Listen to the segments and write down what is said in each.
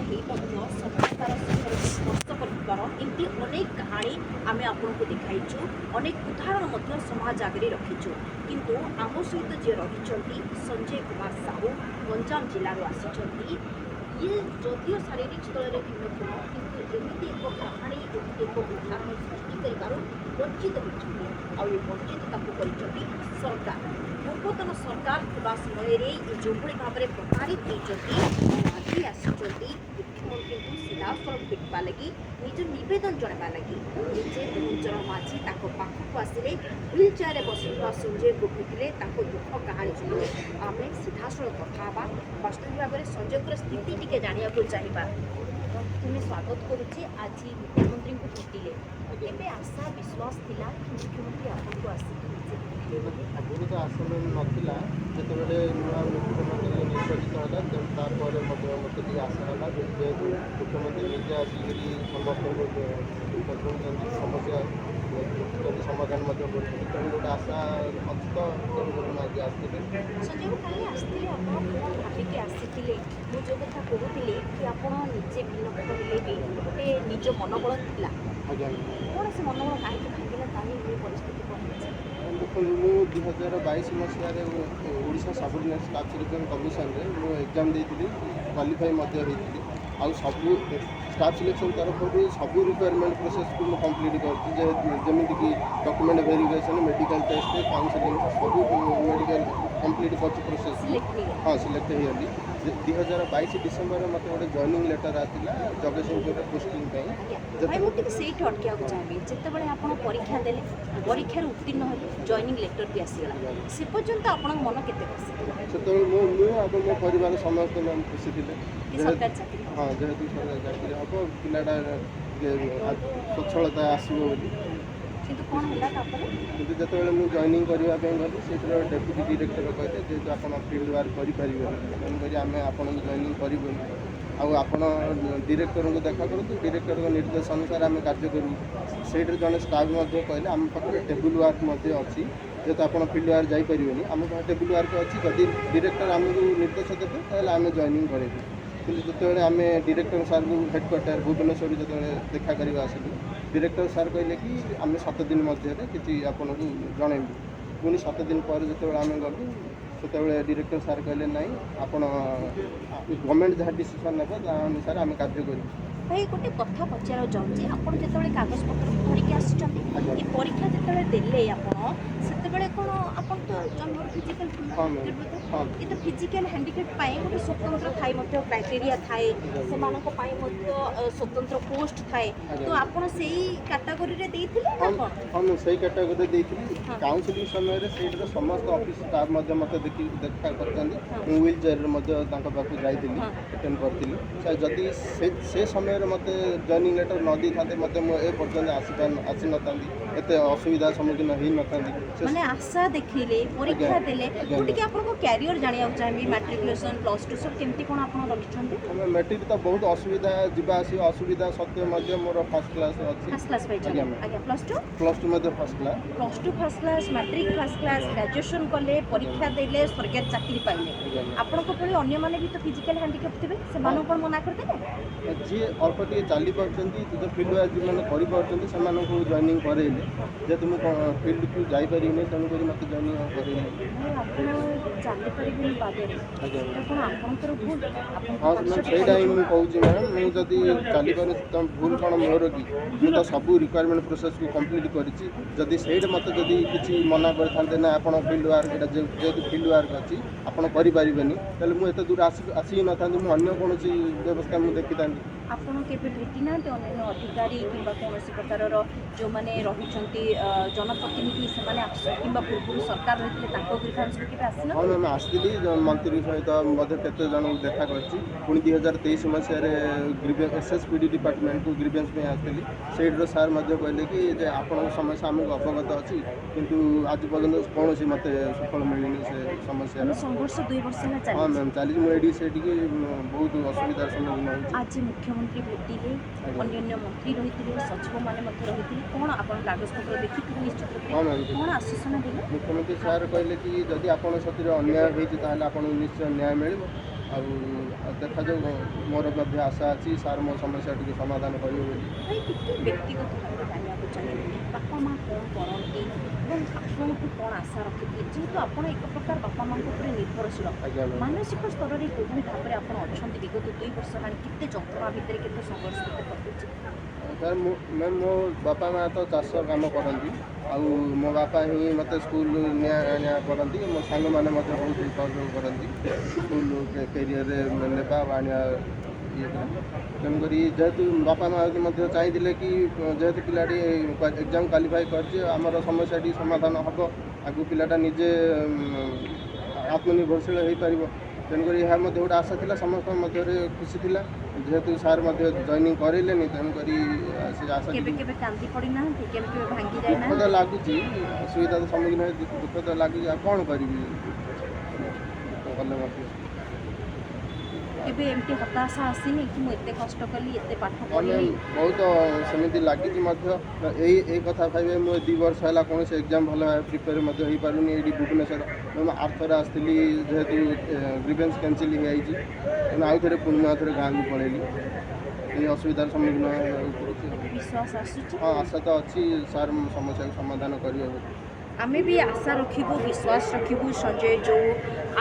ହେଇ ମଧ୍ୟ ସଫଳତାର ଶିଖରକୁ ସ୍ପର୍ଶ କରିଥିବାର ଏମିତି ଅନେକ କାହାଣୀ ଆମେ ଆପଣଙ୍କୁ ଦେଖାଇଛୁ, ଅନେକ ଉଦାହରଣ ମଧ୍ୟ ସମାଜ ଆଗରେ ରଖିଛୁ। କିନ୍ତୁ ଆମ ସହିତ ଯିଏ ରହିଛନ୍ତି, ସଞ୍ଜୟ କୁମାର ସାହୁ, ଗଞ୍ଜାମ ଜିଲ୍ଲାରୁ ଆସିଛନ୍ତି। ଇଏ ଯଦିଓ ଶାରୀରିକ ସ୍ତରରେ ଭିନ୍ନକ୍ଷମ, କିନ୍ତୁ ଏମିତି ଏକ କାହାଣୀ, ଏମିତି ଏକ ଉଦାହରଣ ସୃଷ୍ଟି କରିବାରୁ ବଞ୍ଚିତ ହୋଇଛନ୍ତି। ଆଉ ଏ ବଞ୍ଚିତ ତାକୁ କରିଛନ୍ତି ସରକାର। ପୂର୍ବତନ ସରକାର ଥିବା ସମୟରେ ଏ ଯେଉଁଭଳି ଭାବରେ ପ୍ରତାରିତ ହେଇଛନ୍ତି, ଆଜି ଆସିଛନ୍ତି ମୁଖ୍ୟମନ୍ତ୍ରୀଙ୍କୁ ସିଧାସଳଖ ଭେଟିବା ଲାଗି, ନିଜ ନିବେଦନ ଜଣାଇବା ଲାଗି। ନିଜେ ମୋହନ ଚରଣ ମାଝୀ ତାଙ୍କ ପାଖକୁ ଆସିଲେ, ହ୍ୱିଲ୍ ଚେୟାରରେ ବସିଥିବା ସଞ୍ଜୟକୁ ଭେଟିଲେ, ତାଙ୍କ ଦୁଃଖ କାହାଣୀ ଶୁଣିଲେ। ଆମେ ସିଧାସଳଖ କଥା ହେବା, ବାସ୍ତବିକ ଭାବରେ ସଞ୍ଜୟଙ୍କର ସ୍ଥିତି ଟିକେ ଜାଣିବାକୁ ଚାହିଁବା। ତୁମେ ସ୍ୱାଗତ କରୁଛି। ଆଜି ମୁଖ୍ୟମନ୍ତ୍ରୀଙ୍କୁ ଭେଟିଲେ, କେବେ ଆଶା ବିଶ୍ୱାସ ଥିଲା କି ମୁଖ୍ୟମନ୍ତ୍ରୀ ଆପଣଙ୍କୁ ଆସିକି ନିଜେ ଭେଟିବେ ବୋଲି? ଆଗରୁ ତ ଆଶା ନଥିଲା। ଯେତେବେଳେ ନୂଆ ମୁଖ୍ୟମନ୍ତ୍ରୀ ନିର୍ବାଚିତ ହେଲା, ତେଣୁ ତାପରେ ମଧ୍ୟ ମୋତେ ଟିକେ ଆଶା ହେଲା ଯେ ଯେହେତୁ ମୁଖ୍ୟମନ୍ତ୍ରୀ ନିଜେ ଆସିକରି ସମସ୍ତଙ୍କୁ ଦୁଃଖ ଶୁଣୁଛନ୍ତି, ସମସ୍ୟା ଦେଖୁଛନ୍ତି, ସମାଧାନ ମଧ୍ୟ କରୁଛନ୍ତି, ତେଣୁ ଗୋଟେ ଆଶା ଅଛି ତ, ତେଣୁକରି ମୁଁ ଆଜି ଆସିଥିଲି। ସଞ୍ଜୟ, କାଲି ଆସିଥିଲେ, ଆପଣ କ'ଣ ଭାବିକି ଆସିଥିଲେ? ମୁଁ ଯେଉଁ କଥା କହୁଥିଲି କି ଆପଣ ନିଜେ ଭିନ୍ନକ୍ଷମ ହେଲେ ବି ଗୋଟେ ନିଜ ମନୋବଳ ଥିଲା। ଆଜ୍ଞା। କ'ଣ ସେ ମନୋବଳ କାହିଁକି ଭାଙ୍ଗିଲା? କାହିଁ ଏଭଳି ପରିସ୍ଥିତି କ'ଣ ହେଇଛି? ଦେଖନ୍ତୁ, ମୁଁ 2022 ମସିହାରେ ଓଡ଼ିଶା ସବଅର୍ଡ଼ିନେଟ୍ ଷ୍ଟାଫ୍ ସିଲେକ୍ସନ୍ କମିଶନରେ ମୁଁ ଏକ୍ଜାମ୍ ଦେଇଥିଲି, କ୍ୱାଲିଫାଇ ମଧ୍ୟ ହେଇଥିଲି। ଆଉ ସବୁ ଷ୍ଟାଫ୍ ସିଲେକ୍ସନ୍ ତରଫରୁ ସବୁ ରିକ୍ୱାରମେଣ୍ଟ ପ୍ରୋସେସ୍କୁ ମୁଁ କମ୍ପ୍ଲିଟ୍ କରିଛି, ଯେମିତିକି document verification, medical test, counselling, ସବୁ ମେଡ଼ିକାଲ କମ୍ପ୍ଲିଟ୍ କରିଛି ପ୍ରୋସେସ୍। ସିଲେକ୍ଟ ହେଇଗଲା? ହଁ, ସିଲେକ୍ଟ ହେଇଗଲି। 2022 ଡିସେମ୍ବରରେ ମୋତେ ଗୋଟେ ଜଏନିଂ ଲେଟର୍ ଆସିଲା ଜଗତସିଂହପୁରରେ ପୋଷ୍ଟିଂ ପାଇଁ। ଆଜ୍ଞା ଭାଇ, ମୁଁ ଟିକେ ସେଇଠି ଅଟକିବାକୁ ଚାହିଁବି। ଯେତେବେଳେ ଆପଣ ପରୀକ୍ଷା ଦେଲେ, ପରୀକ୍ଷାରେ ଉତ୍ତୀର୍ଣ୍ଣ ହେଲେ, ଜଏନିଂ ଲେଟର୍ ବି ଆସିଗଲା, ସେ ପର୍ଯ୍ୟନ୍ତ ଆପଣଙ୍କ ମନ କେତେ ଖୁସି ଥିଲା? ସେତେବେଳେ ମୁଁ ଆଉ ମୋ ପରିବାର ସମସ୍ତେ ମ୍ୟାମ୍ ଖୁସି ଥିଲେ। କି ସରକାରୀ ଚାକିରି ହବ। ହଁ, ଯେହେତୁ ସରକାରୀ ଚାକିରି ହେବ, ପିଲାଟା ଟିକେ ସ୍ୱଚ୍ଛଳତା ଆସିବ ବୋଲି। କିନ୍ତୁ କ'ଣ ହେଲା ତାପରେ? କିନ୍ତୁ ଯେତେବେଳେ ମୁଁ ଜଏନିଂ କରିବା ପାଇଁ ଗଲି, ସେଇଥିର ଡେପୁଟି ଡିରେକ୍ଟର କହିଲେ, ଯେହେତୁ ଆପଣ ଫିଲ୍ଡ ୱାର୍କ କରିପାରିବେନି, ତେଣୁକରି ଆମେ ଆପଣଙ୍କୁ ଜଏନିଂ କରିବୁନି। ଆଉ ଆପଣ ଡିରେକ୍ଟରଙ୍କୁ ଦେଖା କରନ୍ତୁ, ଡିରେକ୍ଟରଙ୍କ ନିର୍ଦ୍ଦେଶ ଅନୁସାରେ ଆମେ କାର୍ଯ୍ୟ କରିବୁ। ସେଇଥିରେ ଜଣେ ଷ୍ଟାଫ୍ ମଧ୍ୟ କହିଲେ, ଆମ ପାଖରେ ଟେବୁଲ୍ ୱାର୍କ ମଧ୍ୟ ଅଛି। ଯେହେତୁ ଆପଣ ଫିଲ୍ଡ ୱାର୍କ ଯାଇପାରିବେନି, ଆମ ପାଖରେ ଟେବୁଲ୍ ୱାର୍କ ଅଛି। ଯଦି ଡିରେକ୍ଟର ଆମକୁ ନିର୍ଦ୍ଦେଶ ଦେବେ, ତାହେଲେ ଆମେ ଜଏନିଂ କରିବୁ। କିନ୍ତୁ ଯେତେବେଳେ ଆମେ ଡିରେକ୍ଟର ସାର୍ଙ୍କୁ ହେଡ଼କ୍ୱାର୍ଟର ଭୁବନେଶ୍ୱରରୁ ଯେତେବେଳେ ଦେଖା କରିବାକୁ ଆସିଲୁ, ଡିରେକ୍ଟର ସାର୍ କହିଲେ କି ଆମେ 7 ଦିନ ମଧ୍ୟରେ କିଛି ଆପଣଙ୍କୁ ଜଣେଇବୁ। ପୁଣି 7 ଦିନ ପରେ ଯେତେବେଳେ ଆମେ ଗଲୁ, ସେତେବେଳେ ଡିରେକ୍ଟର ସାର୍ କହିଲେ, ନାହିଁ, ଆପଣ ଗଭର୍ଣ୍ଣମେଣ୍ଟ ଯାହା ଡିସିସନ୍ ନେବ, ତା ଅନୁସାରେ ଆମେ କାର୍ଯ୍ୟ କରିବୁ। ଭାଇ, ଗୋଟେ କଥା ପଚାରିବାକୁ ଚାହୁଁଛି। ଆପଣ ଯେତେବେଳେ କାଗଜପତ୍ର ଧରିକି ଆସିଛନ୍ତି, ଏ ପରୀକ୍ଷା ଯେତେବେଳେ ଦେଲେ ଆପଣ, ସେତେବେଳେ କ'ଣ ଆପଣ ତ ଜନ୍ମରୁ ଫିଜିକାଲ ହଁ ମ୍ୟାମ୍, ହଁ। କିନ୍ତୁ ଫିଜିକାଲ ହ୍ୟାଣ୍ଡିକ୍ୟାପ୍ ପାଇଁ ଗୋଟେ ସ୍ୱତନ୍ତ୍ର ଥାଏ ମଧ୍ୟ, କ୍ରାଇଟେରିଆ ଥାଏ, ସେମାନଙ୍କ ପାଇଁ ମଧ୍ୟ ସ୍ୱତନ୍ତ୍ର ପୋଷ୍ଟ ଥାଏ। ତ ଆପଣ ସେଇ କାଟାଗୋରୀରେ ଦେଇଥିଲେ ନା ହଁ। କ'ଣ? ହଁ, ମୁଁ ସେଇ କାଟାଗୋରୀରେ ଦେଇଥିଲି। କାଉନସିଲିଂ ସମୟରେ ସେଇଠିର ସମସ୍ତ ଅଫିସ୍ ଷ୍ଟାଫ୍ ମଧ୍ୟ ମୋତେ ଦେଖି ଦେଖା କରିଛନ୍ତି। ମୁଁ ହ୍ୱିଲ୍ ଚେୟାରରେ ମଧ୍ୟ ତାଙ୍କ ପାଖକୁ ଯାଇଥିଲି, ଆଟେଣ୍ଡ କରିଥିଲି। ଯଦି ସେ ସମୟରେ ମୋତେ ଜଏନିଂ ଲେଟର୍ ନ ଦେଇଥାନ୍ତେ, ମୋତେ ମୁଁ ଏ ପର୍ଯ୍ୟନ୍ତ ଆସିନଥାନ୍ତି, ଏତେ ଅସୁବିଧା ସମ୍ମୁଖୀନ ହେଇନଥାନ୍ତି ସେ। ମାନେ ଆଶା ଦେଖିଲେ, ପରୀକ୍ଷା ଦେଲେ। ମୁଁ ଟିକେ ଆପଣଙ୍କ କ୍ୟାରିୟର ଜାଣିବାକୁ ଚାହିଁବି। ମାଟ୍ରିକୁଲେସନ୍, +2 ସବୁ କେମିତି କ'ଣ ଆପଣ ରଖିଛନ୍ତି? ଆମେ ମେଟ୍ରିକ୍ ତ ବହୁତ ଅସୁବିଧା, ଯିବା ଆସିବା ଅସୁବିଧା ସତ୍ତ୍ୱେ ମଧ୍ୟ ମୋର ଫାର୍ଷ୍ଟ କ୍ଲାସ୍ ଅଛି। ଫାର୍ଷ୍ଟ କ୍ଲାସ୍ ପାଇଛନ୍ତି? ଆଜ୍ଞା, ma'am. ଆଜ୍ଞା, +2? +2 ମଧ୍ୟ first class. +2 first class, matric first class, graduation କଲେ, ପରୀକ୍ଷା ଦେଲେ, ସରକାରୀ ଚାକିରି ପାଇଲେ। ଆଜ୍ଞା ମ୍ୟାମ୍। ଆପଣଙ୍କ ଭଳି ଅନ୍ୟମାନେ ବି ତ ଫିଜିକାଲ ହ୍ୟାଣ୍ଡିକ୍ୟାପ୍ ଥିବେ, ସେମାନଙ୍କୁ କ'ଣ ମନା କରିଦେଲେ? ଯିଏ ଅଳ୍ପ ଟିକେ ଚାଲି ପାରୁଛନ୍ତି, ତ ଫିଲ୍ଡ ୱାର୍କ ଯେଉଁମାନେ କରିପାରୁଛନ୍ତି, ସେମାନଙ୍କୁ ଜଏନିଂ କରେଇଲେ। ଯେହେତୁ ମୁଁ ଫିଲ୍ଡକୁ ଯାଇପାରିବିନି, ତେଣୁକରି ମୋତେ ଜଏନିଂ କରେଇଲେ। ଭାଇ, ଆପଣ ଚାଲିପାରିବେନି ପାଦରେ, ଆଜ୍ଞା। ସେଟା କ'ଣ ଆପଣଙ୍କର ଭୁଲ? ଆପଣଙ୍କ ହଁ ମ୍ୟାମ୍, ସେଇଟା ହିଁ ମୁଁ କହୁଛି ମ୍ୟାଡ଼ାମ୍। ମୁଁ ଯଦି ଚାଲିପାରୁନି, ତ ଭୁଲ କ'ଣ ମୋର କି? ମୁଁ ତ ସବୁ ରିକ୍ୱାରମେଣ୍ଟ ପ୍ରୋସେସ୍କୁ କମ୍ପ୍ଲିଟ୍ କରିଛି। ଯଦି ସେଇଠି ମୋତେ ଯଦି କିଛି ମନା କରିଥାନ୍ତେ, ନା ଆପଣ ଫିଲ୍ଡ ୱାର୍କ ଏଇଟା ଯେହେତୁ ଫିଲ୍ଡ ୱାର୍କ ଅଛି, ଆପଣ କରିପାରିବେନି, ତାହେଲେ ମୁଁ ଏତେ ଦୂର ଆସି ହିଁ ନଥାନ୍ତି। ମୁଁ ଅନ୍ୟ କୌଣସି ବ୍ୟବସ୍ଥା ମୁଁ ଦେଖିଥାନ୍ତି। ଆପଣ କେବେ ଭେଟି ନାହାନ୍ତି ଅନ୍ୟାନ୍ୟ ଅଧିକାରୀ କିମ୍ବା କୌଣସି ପ୍ରକାରର ଯେଉଁମାନେ ରହିଛନ୍ତି ଜନପ୍ରତିନିଧି, ସେମାନେ କିମ୍ବା ପୂର୍ବରୁ ସରକାର ରହିଥିଲେ, ତାଙ୍କ ଗ୍ରିଭାନ୍ସକୁ କେବେ ହଁ। ଆସିନାହାନ୍ତି? ମ୍ୟାମ୍, ଆସିଥିଲି। ମନ୍ତ୍ରୀ ସହିତ ମଧ୍ୟ କେତେ ଜଣଙ୍କୁ ଦେଖା କରିଛି। ପୁଣି 2023 ମସିହାରେ ଏସ୍ ଏସ୍ ପି ଡି ଡିପାର୍ଟମେଣ୍ଟକୁ ଗ୍ରିଭେନ୍ସ ପାଇଁ ଆସିଥିଲି। ସେଇଠିର ସାର୍ ମଧ୍ୟ କହିଲେ କି ଯେ ଆପଣଙ୍କ ସମସ୍ୟା ଆମକୁ ଅବଗତ ଅଛି, କିନ୍ତୁ ଆଜି ପର୍ଯ୍ୟନ୍ତ କୌଣସି ମୋତେ ସୁଫଳ ମିଳିନି ସେ ସମସ୍ୟାର। ମାନେ ସଂଘର୍ଷ 2 ବର୍ଷ ହେଲା ହଁ। ଚାଲିଛି? ମ୍ୟାମ୍, ଚାଲିଛି। ମୁଁ ଏଇଠି ସେଇଠିକି ବହୁତ ଅସୁବିଧାର ସମ୍ମୁଖୀନ ହେଉଛି। ଆଜି ମୁଖ୍ୟମନ୍ତ୍ରୀ ଭେଟିଲେ, ଅନ୍ୟାନ୍ୟ ମନ୍ତ୍ରୀ ରହିଥିଲେ, ସଚିବମାନେ ମଧ୍ୟ ରହିଥିଲେ। କ'ଣ ଆପଣ କାଗଜପତ୍ର ଦେଖିଥିବେ ନିଶ୍ଚିତ ରୂପେ? ହଁ ମ୍ୟାମ୍। କ'ଣ ଆଶ୍ୱାସନା ଦେଲେ? ମୁଖ୍ୟମନ୍ତ୍ରୀ ସାର୍ କହିଲେ କି ଯଦି ଆପଣ ସେଥିରେ ଅନ୍ୟାୟ ହେଇଛି, ତାହେଲେ ଆପଣଙ୍କୁ ନିଶ୍ଚୟ ନ୍ୟାୟ ମିଳିବ। ଆଉ ଆଉ ଦେଖାଯାଉ, ମୋର ମଧ୍ୟ ଆଶା ଅଛି ସାର୍ ମୋ ସମସ୍ୟାଟିକୁ ସମାଧାନ କରିବେ ବୋଲି। ଭାଇ, ଟିକେ ବ୍ୟକ୍ତିଗତ ଭାବରେ ଜାଣିବାକୁ ଚାହିଁବି, ବାପା ମା କ'ଣ କରନ୍ତି ଏବଂ ଆପଣଙ୍କୁ କ'ଣ ଆଶା ରଖିଥିଲେ? ଯେହେତୁ ଆପଣ ଏକ ପ୍ରକାର ବାପା ମାଙ୍କ ଉପରେ ନିର୍ଭରଶୀଳ, ଆଜ୍ଞା ମ୍ୟାମ୍। ମାନସିକ ସ୍ତରରେ କିଭଳି ଭାବରେ ଆପଣ ଅଛନ୍ତି? ବିଗତ 2 ବର୍ଷ ହେଲାଣି କେତେ ଯନ୍ତ୍ରଣା ଭିତରେ, କେତେ ସଂଘର୍ଷ ଭିତରେ କଟୁଛି? ସାର୍, ମୁଁ ମ୍ୟାମ୍, ମୋ ବାପା ମା ତ ଚାଷ କାମ କରନ୍ତି ଆଉ ମୋ ବାପା ହିଁ ମୋତେ ସ୍କୁଲ ନିଆ ଆଣିବା କରନ୍ତି। ମୋ ସାଙ୍ଗମାନେ ମଧ୍ୟ ବହୁତ ସହଯୋଗ କରନ୍ତି ସ୍କୁଲ କ୍ୟାରିୟରରେ ନେବା ବା ଆଣିବା ଇଏରେ। ତେଣୁକରି ଯେହେତୁ ବାପା ମା ମଧ୍ୟ ଚାହିଁଥିଲେ କି ଯେହେତୁ ପିଲାଟି ଏକ୍ଜାମ୍ କ୍ୱାଲିଫାଏ କରିଛି, ଆମର ସମସ୍ୟାଟି ସମାଧାନ ହେବ, ଆଗକୁ ପିଲାଟା ନିଜେ ଆତ୍ମନିର୍ଭରଶୀଳ ହୋଇପାରିବ। ତେଣୁକରି ଏହା ମଧ୍ୟ ଗୋଟେ ଆଶା ଥିଲା, ସମସ୍ତଙ୍କ ମଧ୍ୟରେ ଖୁସି ଥିଲା। ଯେହେତୁ ସାର୍ ମଧ୍ୟ ଜଏନିଂ କରେଇଲେନି, ତେଣୁକରି ସେ ଆଶା କେବେ କେବେ କାନ୍ଦି ପଡ଼ିନାହାନ୍ତି? କେବେ କେବେ ଭାଙ୍ଗି ଦୁଃଖ ତ ଯାଇନାହାନ୍ତି? ଲାଗୁଛି, ଅସୁବିଧା ତ ସମ୍ମୁଖୀନ ହୋଇ ଦୁଃଖ ତ ଲାଗୁଛି। ଆଉ କ'ଣ କରିବି, ଦୁଃଖ କଲେ ମଧ୍ୟ କେବେ ଏମିତି ହତାଶା ଆସିନି କି ମୁଁ ଏତେ କଷ୍ଟ କଲି, ଏତେ ପାଠ ମାନେ ପଢ଼ିଲି? ବହୁତ ସେମିତି ଲାଗିଛି ମଧ୍ୟ। ଏଇ ଏଇ କଥା ଭାବେ ମୁଁ 2 ବର୍ଷ ହେଲା କୌଣସି ଏକ୍ଜାମ୍ ଭଲ ଭାବେ ପ୍ରିପେୟାର ମଧ୍ୟ ହେଇପାରୁନି। ଏଇଠି ଭୁବନେଶ୍ୱର ମୁଁ ଆରଥର ଆସିଥିଲି, ଯେହେତୁ ଗ୍ରିଭେନ୍ସ କ୍ୟାନସେଲ୍ ହେଇଯାଇଛି, ତେଣୁ ଆଉ ଥରେ ପୁଣି ଆଉ ଥରେ ଗାଁକୁ ପଳେଇଲି। ଏଇ ଅସୁବିଧାର ସମ୍ମୁଖୀନ ହେବାକୁ ପଡ଼ୁଛି। ଏବେ ବିଶ୍ୱାସ ଆସୁଛି? ହଁ, ଆଶା ତ ଅଛି ସାର୍ ସମସ୍ୟାକୁ ସମାଧାନ କରିବେ ବୋଲି। ଆମେ ବି ଆଶା ରଖିବୁ, ବିଶ୍ୱାସ ରଖିବୁ। ସଞ୍ଜୟ ଯେଉଁ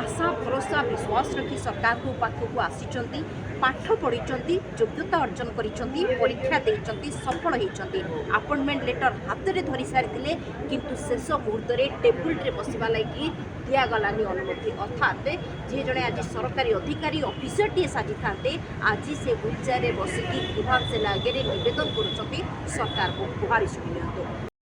ଆଶା, ଭରସା, ବିଶ୍ୱାସ ରଖି ସରକାରଙ୍କ ପାଖକୁ ଆସିଛନ୍ତି, ପାଠ ପଢ଼ିଛନ୍ତି, ଯୋଗ୍ୟତା ଅର୍ଜନ କରିଛନ୍ତି, ପରୀକ୍ଷା ଦେଇଛନ୍ତି, ସଫଳ ହେଇଛନ୍ତି, ଆପଏଣ୍ଟମେଣ୍ଟ ଲେଟର ହାତରେ ଧରି ସାରିଥିଲେ, କିନ୍ତୁ ଶେଷ ମୁହୂର୍ତ୍ତରେ ଟେବୁଲରେ ବସିବା ଲାଗି ଦିଆଗଲାନି ଅନୁମତି। ଅର୍ଥାତ୍ ଯିଏ ଜଣେ ଆଜି ସରକାରୀ ଅଧିକାରୀ, ଅଫିସରଟିଏ ସାଜିଥାନ୍ତେ, ଆଜି ସେ ହ୍ୱିଲ୍ ଚେୟାରରେ ବସିକି ଗୁହାରି ସେଲ୍ ଆଗରେ ନିବେଦନ କରୁଛନ୍ତି ସରକାରକୁ। ଗୁହାରି ଶୁଣି ନିଅନ୍ତୁ।